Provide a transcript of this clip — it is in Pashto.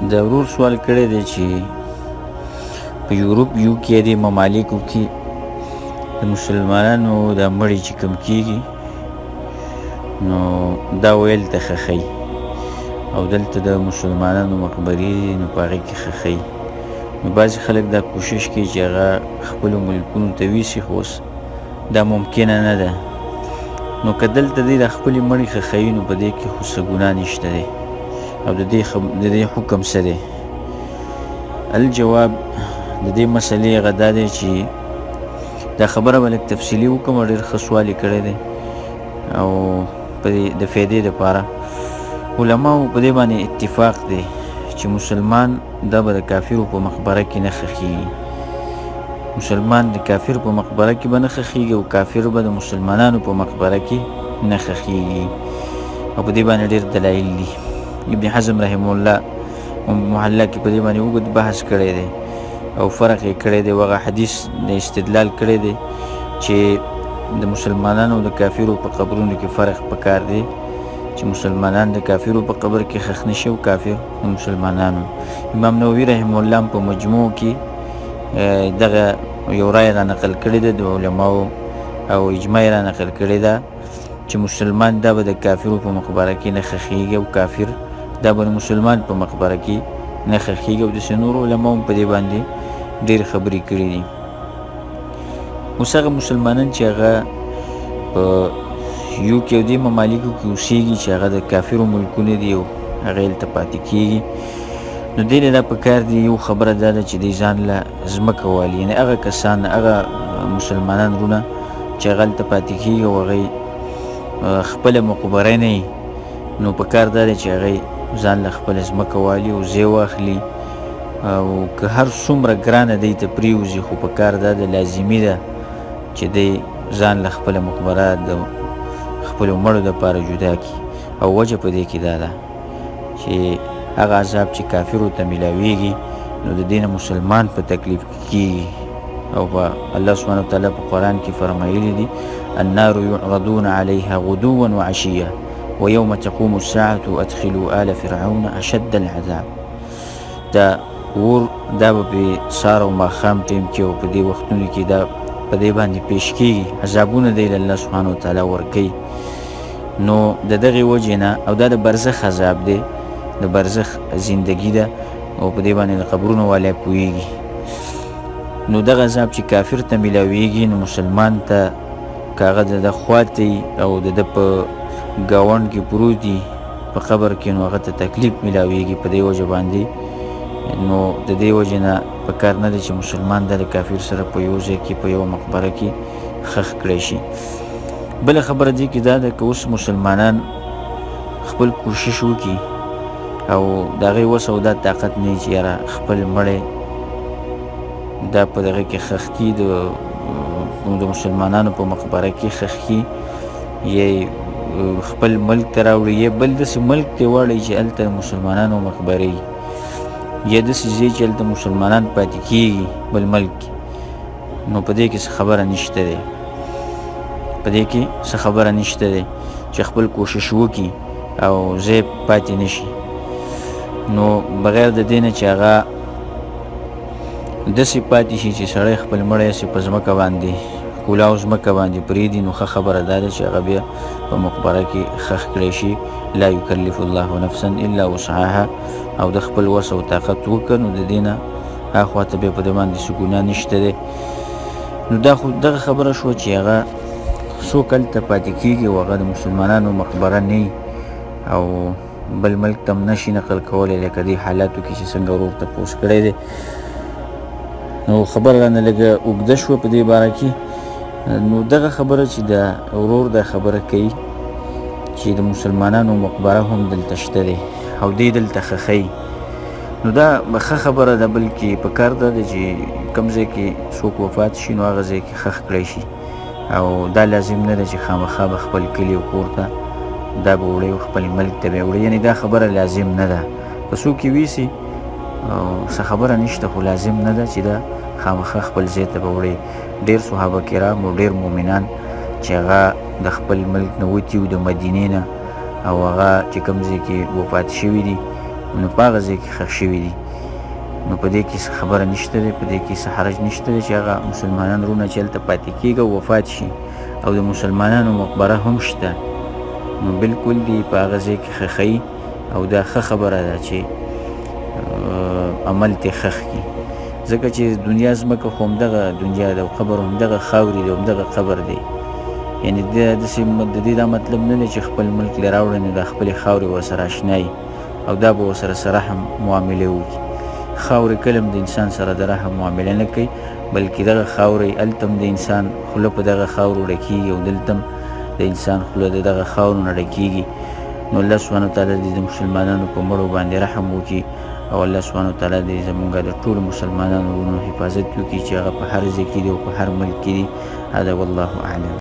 د ورور سوال کړی دی چې په یورپ یو کې د ممالکو کې د مسلمانانو د مړي چې کم کیږي نو دا ویل ته خخی او دلته د مسلمانانو مقبرې دي نو په هغې کې خخی. نو بعضې خلک دا کوشش کوي چې هغه خپلو ملکونو ته ویسي، خو اوس دا ممکنه نه ده. نو که دلته دی د خپلې مړي خښوي نو په دې کې خو څه ګناه نشته دی او د دې د دې حکم څه دی؟ الجواب د دې مسلې هغه دا دی چې دا خبره به لږ تفصیلي وکړم، ډېر ښه سوال یې کړی دی او په دې د فایدې دپاره علماو په دې باندې اتفاق دی چې مسلمان دا به د کافرو په مقبره کې نه ښخیږي. مسلمان د کافر په مقبره کې به نه ښخیږي او کافر به د مسلمانانو په مقبره کې نه ښخیږي او په دې باندې ډېر دلایل دي. ابن حزم رحمه الله محله کې په دې باندې اوږد بحث کړی دی او فرق یې کړی دی، هغه حدیث د استدلال کړی دی چې د مسلمانانو د کافرو په قبرونو کې فرق پکار دی چې مسلمانان د کافرو په قبر کې ښخ نه شي او کافر د مسلمانانو. امام نووي رحمه الله په مجموع کې دغه یو رای را نقل کړې ده د علماو او اجماع را نقل کړې ده چې مسلمان دا به د کافرو په مقبره کې نه ښخیږي او کافر دا به د مسلمان په مقبره کې نه ښخیږي او داسې نورو علماو هم په دې باندې ډېرې خبرې کړې دي. اوس هغه مسلمانان چې هغه په یو کې او دې ممالکو کې اوسیږي چې هغه د کافرو ملکونه دي او هغه هلته پاتې کیږي، نو دې له دا پکار دی یو خبره دا ده چې دی ځان له ځمکه والي، یعنې هغه کسان هغه مسلمانان وروڼه چې هغه هلته پاتې کیږي او هغوی خپله مقبره نه وي، نو پکار دا دی چې هغوی ځان له خپله ځمکه والي او ځای واخلي او که هر څومره ګرانه دی ته پریوځي خو پکار دا ده لازمي ده چې دی ځان له خپله مقبره د خپلو مړو دپاره جدا کړي. او وجه په دې کې دا ده چې هغه عذاب چې کافرو ته ملاویږي نو د دې نه مسلمان په تکلیف کې کیږي. او په الله سبحانه وتعالی په قرآن کې فرمایلي دي النار يعرضون عليها غدوا وعشيا ويوم تقوم الساعة أدخلوا آل فرعون أشد العذاب. دا اور دا به په سهار او ماښام ټیم کې او په دې وختونو کې دا په دې باندې پیش کیږي، عذابونه دی له الله سبحانه وتعالی ورکوي. نو د دغې وجې نه او دا د برزخ عذاب دی، د برزخ زندگی ده او په دې باندې د قبرونو والی پوهیږي. نو دغه عذاب چې کافر ته ملاویږي نو مسلمان ته که هغه د ده خوا ته او د ده په ګاونډ کې پروت دي په قبر کې نو هغه ته تکلیف ملاویږي. په دې وجه باندې نو د دې وجې نه په کار نه دی چې مسلمان د کافر سره په یو ځای کې په یوه مقبره کې ښخ کړی شي. بله خبره دې کې دا ده که اوس مسلمانان خپل کوشش وکړي او د هغې وس او دا طاقت نه چې یاره خپل مړی دا په دغه کې ښخ کړي، د مسلمانانو په مقبره کې ښخ کړي، یې خپل ملک ته راوړي، یې بل داسې ملک ته واړوي چې هلته د مسلمانانو مقبرې وي، یا داسې ځای چې هلته مسلمانان پاتې کېږي بل ملک کې، نو په دې کې څه خبره نشته دی، په دې کې څه خبره نشته دی چې خپل کوشش وکړي او ځای پاتې نشي. نو بغیر د دې نه چې هغه داسې پاتې شي چې سړی خپل مړی هسې په ځمکه باندې کولاو ځمکه باندې پرېږدي، نو ښه خبره دا ده چې هغه بیا په مقبره کې ښخ کړی شي. لا یکلف الله نفسا الا وسعها، او د خپل وس او طاقت وکړه نو د دې نه هاخوا ته بیا په ده باندې څه ګناه نشته دی. نو دا خو دغه خبره شوه چې هغه څوک هلته پاتې کېږي او هغه د مسلمانانو مقبره نه او بل ملک ته هم نشي نقل کولی لکه دې حالاتو کې چې څنګه ورور تپوس کړی دی. نو خبره رانه لږه اوږده شوه په دې باره کې. نو دغه خبره چې د ورور دا خبره کوي چې د مسلمانانو مقبره هم دلته شته دی او دی دلته ښخوي، نو دا ښه خبره ده، بلکې په کار دا ده چې کوم ځای کې څوک وفات شي نو هغه ځای کې ښخ کړی شي او دا لازم نه ده چې خامخا به خپل کلي او کور ته دا به وړي او خپل ملک ته به وړي، یعنې دا خبره لازم نه ده. که څوک یې ویسي څه خبره نشته، خو لازم نه ده چې دا خامخا خپل ځای ته به وړي. ډېر صحابه کرام او ډېر مؤمنان چې هغه د خپل ملک نه وتي وو د مدینې نه او هغه چې کوم ځای کې وفات شوي دي نو په هغه ځای کې ښخ شوي دي. نو په دې کې څه خبره نشته دی، په دې کې څه حرج نشته دی چې هغه مسلمانان وروڼه چې هلته پاتې کېږي او وفات شي او د مسلمانانو مقبره هم شته، نو بالکل دی په هغه ځای کې ښخوي. او دا ښه خبره ده چې عمل ته ښخ کړي، ځکه چې دنیا ځمکه خو همدغه دنیا ده او قبر همدغه خاورې دی، همدغه قبر دی. یعنې داسې د دې دا مطلب نه دی چې خپل ملک له راوړی نو دا خپلې خاورې ورسره اشنایي او دا به ورسره سره رحم معامله وکړي. خاورې کله هم د انسان سره د رحم معامله نه کوي، بلکې دغه خاورې هلته هم د انسان خوله په دغه خاورو ډکېږي او دلته هم د انسان خوله د دغه خاورو نه ډکېږي. نو الله سبحانه وتعالی دې د مسلمانانو په مړو باندې رحم وکړي او الله سبحانه وتعالی دې زمونږ د ټولو مسلمانانو وروڼو حفاظت وکړي چې هغه په هر ځای کې دي او په هر ملک کې دي. هذا والله اعلم.